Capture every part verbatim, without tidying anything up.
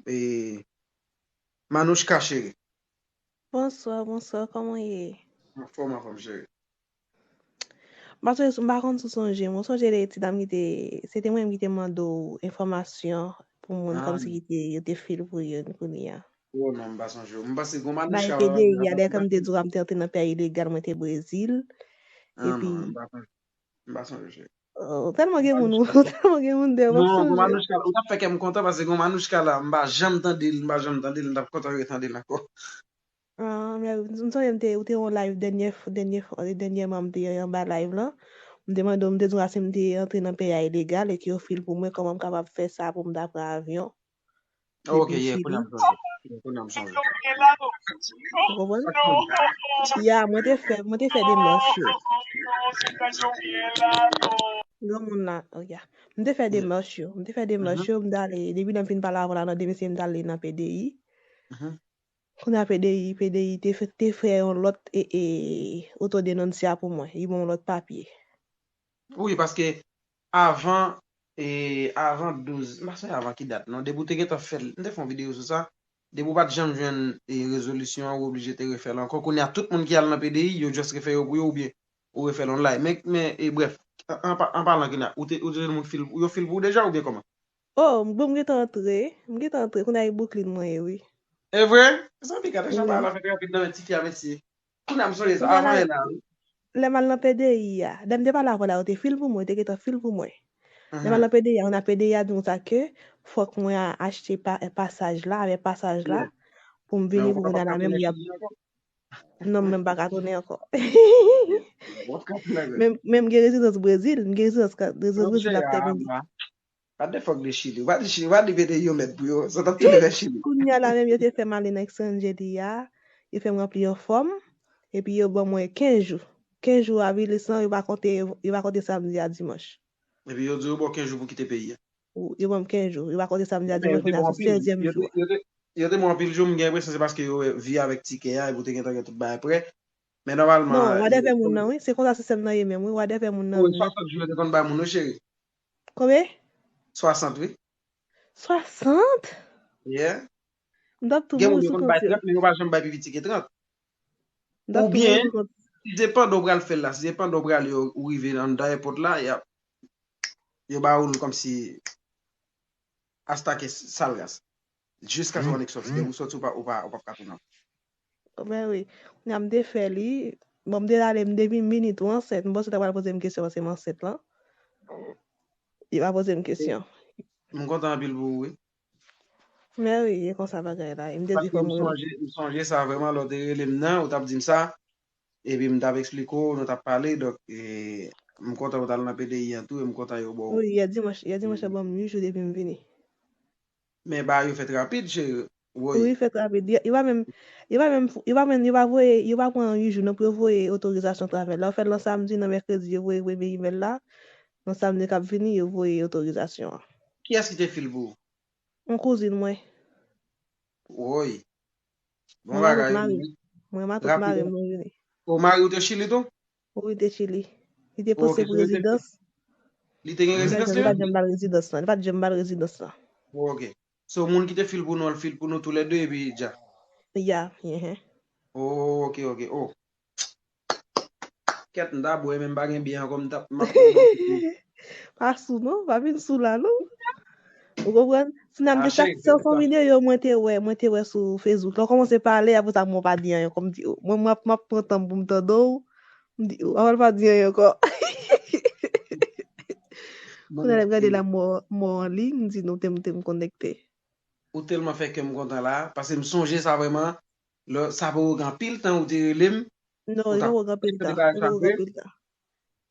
E, Manouchka cheri. Bonswa, bonswa, kòman w ye? Anfòm, anfòm cheri. M pa sonje, m pa konn si w sonje m. Ou sonje de ti dam ki te, se te mwen menm ki te mande w enfòmasyon pou moun kòmsi ki te, yo te fil pou yo kounye a. Oh non, m pa sonje w. M panse gon Manouchka pa vini. Bay P D I a, dèyè kan m te di w a m te antre nan peyi ilegal, mwen te Brezil. Ah non, m pa sonje. M pa sonje cheri. Oh, tèlman gen moun, tèlman gen moun deyò, m ap sonje. Manouchka, ou t ap fè kè m kontan paske gon Manouchka la, m pa janm tande l, m pa janm tande l, m t ap kontan retande l ankò. Ah, men m sonje m te, ou te yon live dènyè, dènyè, dènyèman m te anba live lan. M te mande w, m te di w a si m te antre nan peyi a ilegal e ke yo fil pou mwen, kòman m kapab fè sa pou m ta pran avyon. Ok, yeah, kounye a m sonje. Yeah, kounye a m sonje. Ou konprann? Ya, mwen te fè, mwen te fè demach yo. Granmoun la, oh ya. M te fè demach yo. M te fè demach yo, m t ale, depi lè m fin pale avè w la nan de mesye, m t ale nan P D I. Kounye a P D I, P D I te fè, te fè yon lòt e, e, otodenonsya pou mwen. Li ban yon lòt papye. Wi, paske avan, e, avan douz, m pa sonje avan ki dat non, depi w te gentan fè l, m te fè yon videyo sou sa, depi w pa t janm jwenn e, rezolisyon an, ou oblije te refè l ankò. Kounye a, tout moun ki al nan P D I, yo just refè yo pou yo, oubyen ou refè l online. Men, men e, brèf, an, an pa- an palan kounye a, ou te, ou te jwenn moun fil, yo fil pou ou deja, oubyen kòman? Oh, m, bon, m gentan antre. M gentan antre. Kounye a e Brooklyn mwen ye, wi. E vre? Zanmi, gade jan bagay la fèt rapid nan men tifi a, mesye. Kounye a m sonje sa, avan yè la, wi. Lè m al nan P D I a, lè m te pale avè w la, yo te fil pou mwen, yo te gentan fil pou mwen. Lè m al nan P D I a, kounye a P D I a di m sa ke fòk mwen a- achte pa- pasaj la, avè pasaj la, pou m vini pou kounye a la menm y ap Non, men m pa ka tounen ankò. Men, men m gen rezidans Brezil, m gen rezidans ka- rezidans Brezil ak Tèkondye. Pa de fòk de Chili. Ou pa di Chili, ou pa di mete yo mèt pou yo. Sa t ap tounen vè Chili. Kounye a la menm, yo te fè m ale nan Exchange J D A, yo fè m ranpli yon fòm, epi yo ban mwen kenz jou. Kenz jou a vini san, yo pa konte, yo pa konte samdi a dimanch. Epi yo di yo ba w kenz jou pou kite peyi a. Yo ban m kenz jou. Yo pa konte samdi a dimanch, kounye a se sèzyèm jou a. Yo te mwen anpil jou, m gen enpresyon se paske yo wè vi avèk tikè a, epi w te gentan gen tout bagay prè. Men nòmalman. Non, w a dèfè moun nan, wi. Se konsa sistèm nan ye menm, wi. W a dèfè moun nan. Wi, swasant jou yo te konn bay moun, wi, cheri. Konbyen? Swasant, wi. Swasant? Yeah. M t ap tou mouri sou kont yo. Gen moun yo konn bay trant, men yo pa janm bay pi piti ke trant. M t ap tou mouri sou kont. Oubyen, si se pandan w pral fè l la, si se pandan w prale, ou rive anndan èpòt la, y ap, yo ba ou l kòmsi. Hasta que salgas. Jiskaske w annik sòti. Depi w sòti, ou pa, ou pa, ou p ap ka tounen ankò. Ben wi. Kounye a m te fè li. Bon, m te ale, m depi m vini tou ansent. M panse w ta pral poze m kesyon paske m ansent lan. Li pa poze m kesyon. M kontan anpil pou ou, wi. Men wi, e konsa bagay la. M te di fò m rele. M sonje sa vrèman, lè w te rele m nan, ou t ap di m sa. Epi m t ap eksplike w, nou t ap pale, donk, e, m kontan ou t al nan P D I an tou, e m kontan yo ba w. Wi, yè dimanch, yè dimanch yo ban m uit jou depi m vini. Men bagay yo fèt rapid, cheri. Woy. Wi, fèt rapid. Yo, yo pa menm, yo pa menm, yo pa menm, yo pa voye, yo pa pran uit jou non pou yo voye otorizasyon travay la. Yo fè l nan samdi, nan mèkredi, yo voye premye imèl la. Nan samdi k ap vini, yo voye otorizasyon an. Kiyès ki te fil pou ou? Yon kouzin mwen. Woy. Bon bagay. Mwen matant mari m mwen vini. O mari ou te Chili tou? Wi, li te Chili. Li te posede pou rezidans. Li te gen rezidans li menm? Li pa t janm ba l rezidans lan. Li pa t janm ba l rezidans lan. O, ok. So, moun ki te fil pou nou an, l fil pou nou toulède epi dja? Ya, enhen. O, ok, ok. O. Kèt, m ta bwè, men m pa gen byen ankò, m t ap, m ap. Pa sou non, pa vin sou la non. Ou konprann? Finalman, se yon videyo mwen te wè, mwen te wè sou Facebook. Lè w kòmanse pale, apre sa, mwen pa di anyen ankò. M di, o, mwen, m ap, m ap pran tan m pou m tande w. M di, o, avan l pa di anyen ankò. Kounye a lè m gade la, m wè w an liy, m di, non, te m, te m konekte. Ou tèlman fè kè m kontan la, paske m sonje sa vrèman. Lè, sa poko gen anpil tan ou te rele m. Non, li poko gen anpil tan. Li poko gen anpil tan.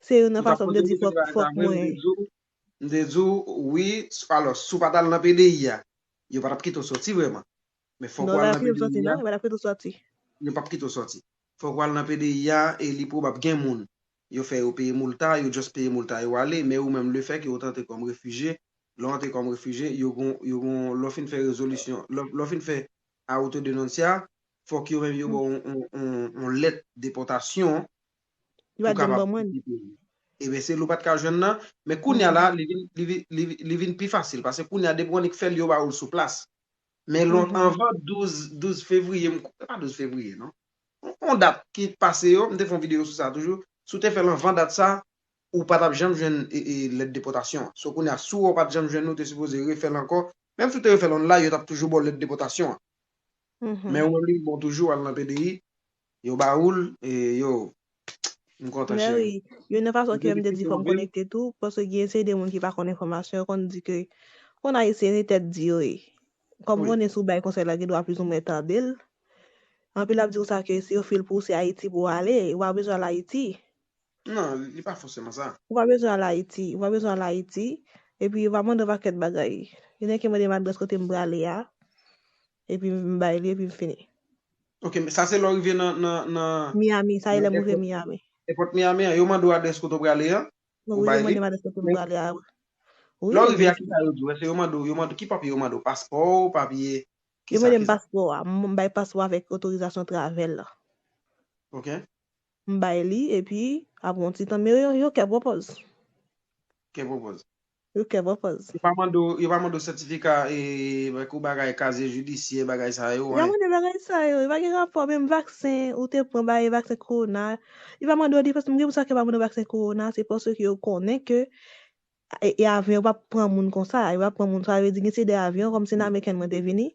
Se youn nan fason m te di fòk, fòk mwen. M te di w, wi, alò, si w pa t al nan P D I a, yo pa t ap kite w soti vrèman. Men fòk w al nan P D I a. Non, yo pa t ap kite w soti. Yo p ap kite w soti. Fòk w al nan P D I a, e li pwobab gen moun. Yo fè yo peye moulta, yo just peye moulta, yo ale, men ou menm, lefètke ou t antre kòm refijye, lè w antre kòm refijye, yo gon, yo gon, lè w fin fè rezolisyon, lè, lè w fin fè autodenuncia, fòk yo menm yo ba w yon, yon, yon, yon lèt depòtasyon pou w kapab kite peyi. Ebyen, se li w pa t ka jwenn nan, men kounye a la, li vin, li vin, li vin, li vin pi fasil, paske kounye a, depi w annik fè l, yo ba w l sou plas. Men lon, anvan douz, douz fevriye, m, pa douz fevriye, non. On, on dat ki pase yo, m te fè yon videyo sou sa toujou. Si w te fè l anvan dat sa, ou pa t ap janm jwenn e, e, lèt depòtasyon an. So kounye a, si w pa t janm jwenn, ou te sipoze refè l ankò. Menm si w te refè l online, yo t ap toujou ba w lèt depòtasyon an. Men ou menm li bon toujou, al nan P D I, yo ba ou l, e yo, m kontan cheri. Mèwi, youn nan fason ke m te di fò m konekte tou, paske gen seri de moun ki pa konn enfòmasyon, yo konn di ke, konn Ayisyen se tèt di yo ye. Kòm konnen si w bay konsèy la, gen dwa plizoumwen tande l. Anpil ap di w sa ke si yo fil pou w, se Ayiti pou w ale, ou pa bezwen al Ayiti. Non, li pa fòseman sa. Ou pa bezwen al Ayiti, ou pa bezwen al Ayiti, epi yo pa mande w pakèt bagay. Yo gen ki mande m adrès kote m prale a, epi m bay li, epi m fini. Ok, men sa se lè w rive nan, nan, nan Miami, sa e lè m rive Miami. Èpòt Miami an, yo mande w adrès kote w prale a, ou bay li. Yo mande m adrès kote m prale a. Wi, lè w rive a, ki sa yo di w? Èske yo mande w, yo mande, ki papye yo mande w? Paspò w, papye, ki sa, ki sa? Yo mande m paspò a, m bay paspò avèk otorizasyon travèl la. Ok. M bay li, epi, apre yon ti tan, men yo, yo kè pwopòz. Kè pwopòz. Yo kè pwopòz. Yo pa mande w, yo pa mande w sètifika, e, kou bagay, kazye jidisyè, bagay sa yo, anyen. Yo mande bagay sa yo, yo pa gen rapò, menm vaksen, ou te pran bagay vaksen kowona, yo pa mande w li, paske m gen pou sa ke yo pa mande w vaksen kowona, se paske yo konnen ke e, e avyon, yo p ap pran moun konsa, yo p ap pran moun, sa vle di gen se de avyon, kòm se nan American mwen te vini,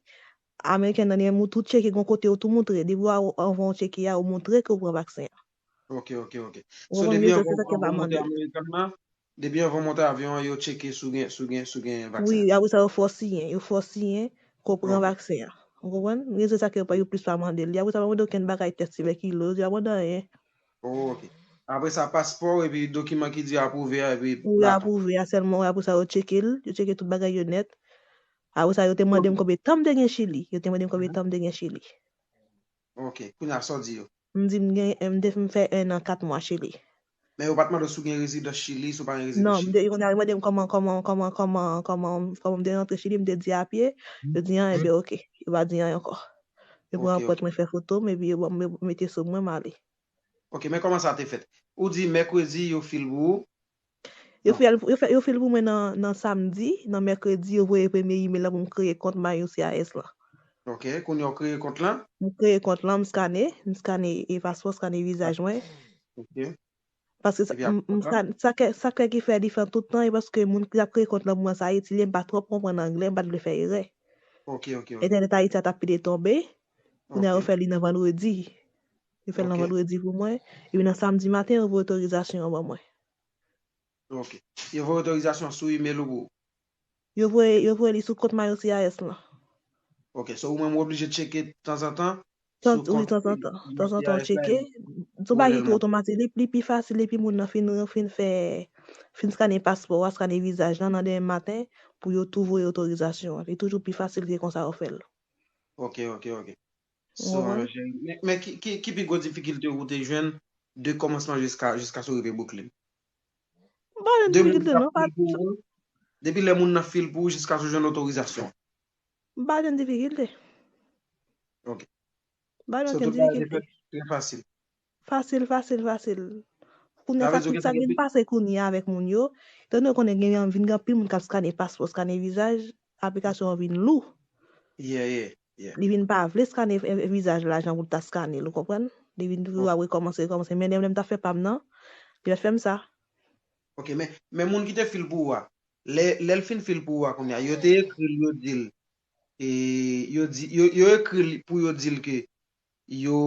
American nan, li menm ou tou tcheke, gon kote ou tou moutre, depi w a, anvan w tcheke a, ou moutre ke w pran vaksen an. Ok, ok, ok. So, depi anvan, anvan w monte American nan, depi anvan w monte avyon an, yo tcheke si w gen, si w gen, si w gen vaksen. Wi, apre sa, yo fè w siyen, yo fè w siyen ke w pran vaksen an. Ou konprann? Rezon sa ke yo pa, yo plis pa mande l. Apre sa, yo pa mande okenn bagay tès tibèkiloz, yo pa mande anyen. Oh, ok. Apre sa, paspò w epi dokiman ki di apwouve a, epi baton. Wi, apwouve a sèlman, wi, apre sa, yo tcheke l, yo tcheke tout bagay yo nèt. Apre sa, yo te mande m konbyen tan m te gen Chili. Yo te mande m konbyen tan m te gen Chili. Ok, kounye a, sa w di yo? M di m gen, m te fin fè en an, kat mwa Chili. Men yo pa t mande w si w gen rezidans Chili, si w pa gen rezidans Chili. Non, m te, yo te mande m kòman, kòman, kòman, kòman, kòman, kòman m te rantre Chili, m te di a pye. Yo di, an, enben, ok. Yo pa di anyen ankò. Yo pran anprent mwen, fè foto m, epi yo ban m, yo mete sou mwen, m ale. Ok, men kòman sa te fèt? Ou di mèkredi yo fil pou ou? Yo fil, yo fè, yo fil pou mwen nan, nan samdi, nan mèkredi, yo voye premye imèl la pou m kreye kont MyUSCIS lan. Ok, kounye a w kreye kont lan? M kreye kont lan, m skane, m skane e paspò, skane vizaj mwen. Ok. Paske sa, m, m, sa, sa ke, sa ke ki fè diferan tout tan, e paske moun ki t ap kreye kont lan pou mwen, se Ayiti li ye, m pa twò konprann anglè, m pa t vle fè erè. Ok, ok, ok. Entènèt Ayiti a t ap pile tonbe. Kounye a yo fè li nan vandredi. Yo fè l nan vandredi pou mwen. Epi nan samdi maten, yo voye otorizasyon an ban mwen. Ok. Yo voye otorizasyon sou imèl ou pou ou? Yo voye, yo voye li sou kont MyUSCIS lan. Ok, so ou menm ou oblije tcheke tanzantan sou kont MyUSCIS la. Tanzantan, tanzantan ou tcheke. Se yon bagay ki otomatik, li, li pi fasil, epi moun nan fin, fin fè, fin skane paspò a, skane vizaj lan nan demen maten, pou yo tou voye otorizasyon an. Li toujou pi fasil ke konsa yo fè l. Ok, ok, ok. So, men, men ki, ki, ki pi gwo difikilte ou te jwenn de kòmansman jiska, jiska sou rive Brooklyn? M pa jwenn difikilte, non, pa. Depi lè moun nan fil pou ou jiska sou jwenn otorizasyon. M pa jwenn difikilte. Ok. M pa jwenn okenn difikilte. Trè fasil. Fasil, fasil, fasil. Kounye a, sa ki, sa ki vin pase kounye a avèk moun yo, etan donn konnen gen, vin gen anpil moun k ap skane paspò, skane vizaj, aplikasyon an vin lou. Yeah, yeah, yeah. Li vin pa vle skane, e, e, vizaj la jan pou l ta skane l, ou konprann? Li vin toujou ap rekòmanse, rekòmanse. Men lè, lè m t ap fè pa m nan, li pa t fè m sa. Ok, men, men moun ki te fil pou ou a, lè, lè l fin fil pou ou a kounye a, yo te ekri l, yo di l, e, yo di, yo, yo ekri l pou yo di l ke yo,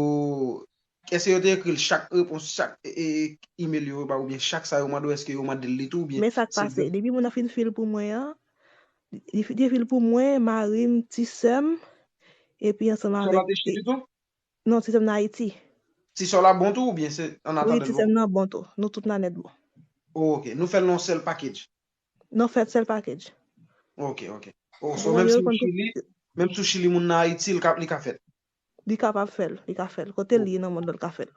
èske yo te ekri l chak repons, chak, e, e, imèl yo ba oubyen chak sa yo mande w, èske yo mande l li tou oubyen? Men sa k pase, depi moun nan fin fil pou mwen an, li fi-, li fil pou mwen, mari m, ti sè m, epi ansanm avèk. Ti sè w la te Chili tou? Non, ti sè m nan Ayiti. Ti sè w la bon tou oubyen se an atandan l bon? Wi, ti sè m nan bon tou. Nou tout nan nèt bon. Oh, ok. Nou fè l nan yon sèl package? Non, fè l sèl package. Ok, ok. Oh, so menm si w Chili, menm si w Chili moun nan Ayiti, li ka, li ka fèt? Li kapab fè l, li ka fè l. Kote l ye nan mond lan, l ka fè l.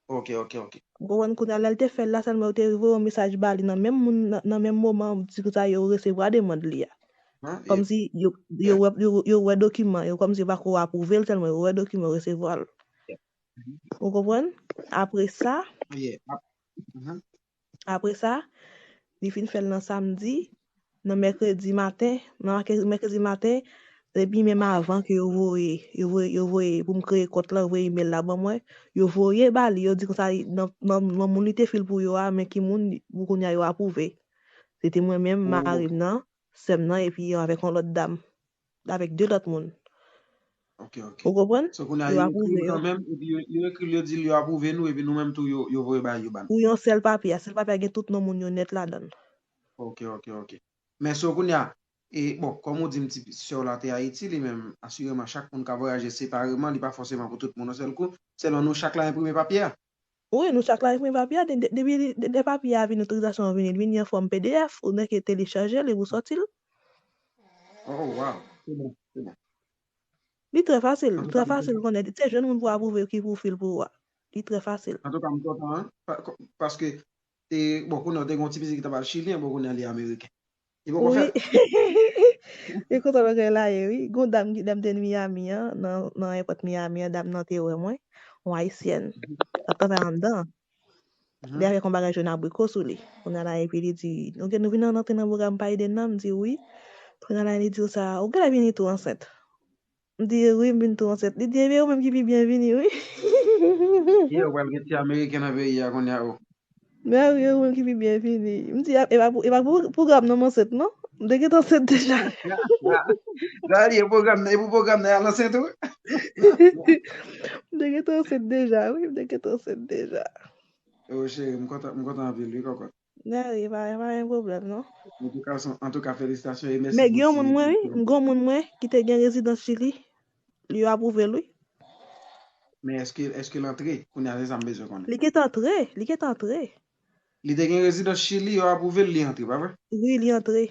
Ok, ok, ok. Ou konprann kounye a, lè l te fè l la, sèlman yo te voye yon mesaj ba li nan menm moun, nan, nan menm moman, di konsa yo resevwa demann li a. Kòmsi yo, yo wè, yo, yo wè dokiman yo, kòmsi yo pako apwouve l, sèlman yo wè dokiman, yo resevwa l. Ou konprann? Apre sa, apre sa, li fin fè l nan samdi, nan mèkredi maten, nan mèkredi maten, Depi menm avan ke yo voye, yo voye, yo voye pou m kreye kont lan, voye email la ban mwen, yo voye ba li, yo di konsa, nan, nan, nan moun li te fil pou yo a, men ki moun, pou kounye a yo apwouve. Se te mwen menm, mari m nan, sè m nan, epi avèk yon lòt dam. Avèk de lòt moun. Ok, ok. Ou konprann? So, kounye a, yo ekri l kanmenm, epi yo, yo ekri l, yo di l yo apwouve nou, epi nou menm tou, yo, yo voye bagay yo ba nou. Pou yon sèl papye, a sèl papye a gen tout non moun yo nèt ladan l. Ok, ok, ok. Men so, kounye a, e, bon, kòm ou di m ti sè w la te Ayiti, li menm, asireman, chak moun ka vwayaje separeman, li pa fòseman pou tout moun yon sèl kou. Sèlman nou chak la enprime papye a. Wi, nou chak la enprime papye a, de- de- depi li- de- de papye a vini, otorizasyon an vini, li vini an fòm P D F, ou nèk telechaje l epi ou sòti l. Oh, wow. Se bon, se bon. Li trè fasil, trè fasil konnen, se jwenn moun pou apwouve ki pou fil pou ou a. Li trè fasil. Antouka, m kontan, hein, pa- ko- paske, e, bon, kounye a, te gen yon ti pitit ki t ap al Chili, bon, kounye a, li ameriken. Li poko fè Wi. E konsa bagay la ye, wi. Gon dam ki lè m te Miami an, nan, nan ayewopò Miami an, dam nan te wè mwen, yon ayisyèn. L ap travay anndan. Li avèk yon bagay jòn abriko sou li. Kounye a la, epi li di, ok, nou vin antre nan pwogram Biden nan, m di wi. Kounye a la, li di sa, ou genlè vini tou ansent. M di wi, m vin tou ansent. Li di, ebyen, ou menm ki pi byen vini, wi. Yo, pral gen ti ameriken nan peyi a kounye a, oh. Mè wi, ou menm ki pi byen vini. M di, e pa pou, e pa pou pwogram nan m ansent, non. M te gentan ansent deja. Sa li, e pwogram nan, e pou pwogram nan al ansent, wi. M te gentan ansent deja, wi. M te gentan ansent deja. Oh, cheri, m kontan, m kontan anpil, wi, kòkòt. Mè wi, pa, pa gen pwoblèm, non. Antouka, antouka, felisitasyon e mèsi. Men gen yon moun mwen, wi. M gen yon moun mwen ki te gen rezidans Chili. Yo apwouve l, wi. Men èske, èske l antre? Kounye a, se sa m bezwen konnen. Li gentan antre, li gentan antre. Li te gen rezidans Chili, yo apwouve l, li antre, pa vre? Wi, li antre.